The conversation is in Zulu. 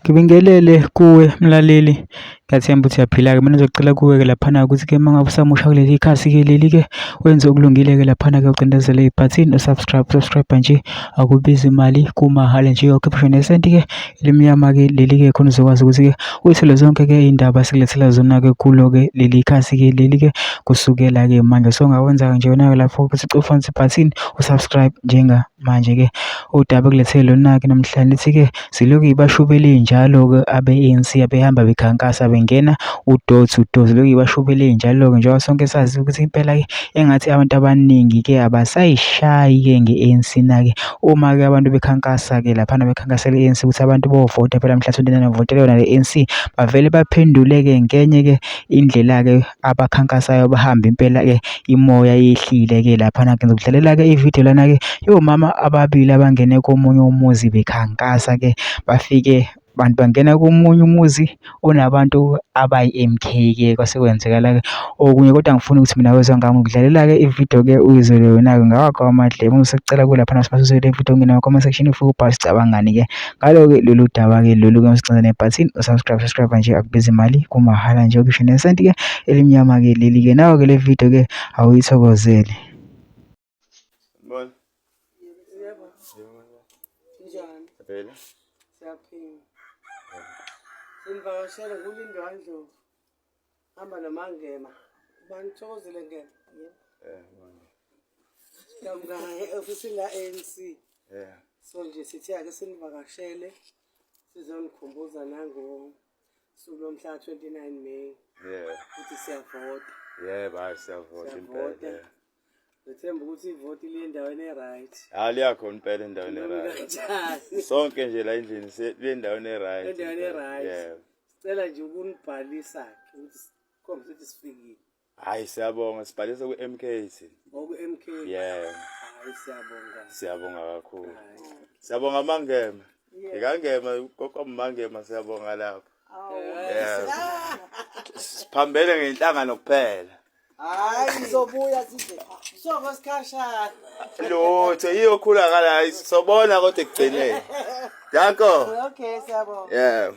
Ngibingelele kuwe mlaleli, ngiyathemba ukuthi uyaphila-ke. Mina ngizocela kuwe-ke laphana ukuthi-ke uma ngabe usamusha kuleli khasi-ke leli-ke wenze okulungile-ke laphana-ke ucindezele ibhathini u-subscribe, subscribe nje akubizi imali kumahhala nje uyokhipha ngisho nesenti-ke elimnyama-ke leli-ke khona uzokwazi ukuthi-ke uyithole zonke-ke iy'ndaba esikulethela zona-ke kulo-ke leli khasi-ke leli-ke kusukela-ke manje. So ungakwenza-ke nje wena-ke lapho ukuthi ucofa ibhathini u-subscribe njenga Manje-ke udaba ekulethe lona-ke namhlanje lithi-ke zilokhu yibashubele njalo-ke abe-ANC abehamba bekhankasa bengena u-door to door, zilokhu yibashubele njalo-ke njengoba sonke sazi ukuthi impela-ke engathi abantu abaningi-ke abasayishayi-ke nge-ANC na-ke. Uma-ke abantu bekhankasa-ke laphana bekhankasela i-ANC ukuthi abantu bovota phela mhla 29 bavotele yona le-ANC, bavele baphendule-ke ngenye-ke indlela-ke abakhankasayo bahambe impela-ke imoya yehlile-ke laphana-ke. Ngizokudlalela-ke ividiyo lana-ke yomama ababili abangene komunye umuzi bekhankasa-ke, bafike bantu bangena komunye umuzi onabantu abayi-M_K-ke kwase kwenzekala-ke okunye kodwa angifuni ukuthi mina wezwa ngami. Ngikudlalela-ke ividiyo-ke uyizwele wena-ke ngawakho amadlebe. Uma usacela kulaphana sibasuse le vidiyo ungene kuma-comment section ufike ubhale ucabangani-ke Ngalo-ke lolu daba-ke lolu-ke usicinza nebhathini usubscribe subscribe nje akubizi imali kumahhala nje okusho nesenti-ke elimnyama-ke leli-ke nawo-ke le video-ke awuyithokozele. Sanibona. Yebo. Njani? Vele. Siyaphila. Sinivakashele nguLindwa Ndlovu. Hamba noMangema. Ubani Thokozile Ngema? Yebo. Eh, manje. Qhamuka e-ofisini la-ANC. Yeah. So nje sithi ake sinivakashele sizonikhumbuza nangosuku lomhla 29 May Yeah. ukuthi siyavota. Yebo, hayi siyavota impela. Siyavota. yeah. Ngethemba ukuthi ivoti liye endaweni e-right. Hayi liyakhona impela endaweni Noma e-right. kanjani. Sonke nje la endlini siye endaweni e-right. Endaweni e-right. Yeah. Sicela nje ukunibhalisa ke ukuthi sikhombise ukuthi sifikile. Hayi siyabonga sibhalisa ku-MK thina. Oku-MK. Yeah. Hayi siyabonga. Siyabonga kakhulu. Hayi. Siyabonga Mangema. Ikangema gogo Mangema siyabonga lapho. Yeah. Siphambene ngenhlangano kuphela. Hayi sizobuya size so kwesikhashana. Lutho iyokhula ngala sobona kodwa ekugcineni. Danko. Okay siyabonga. Yeah.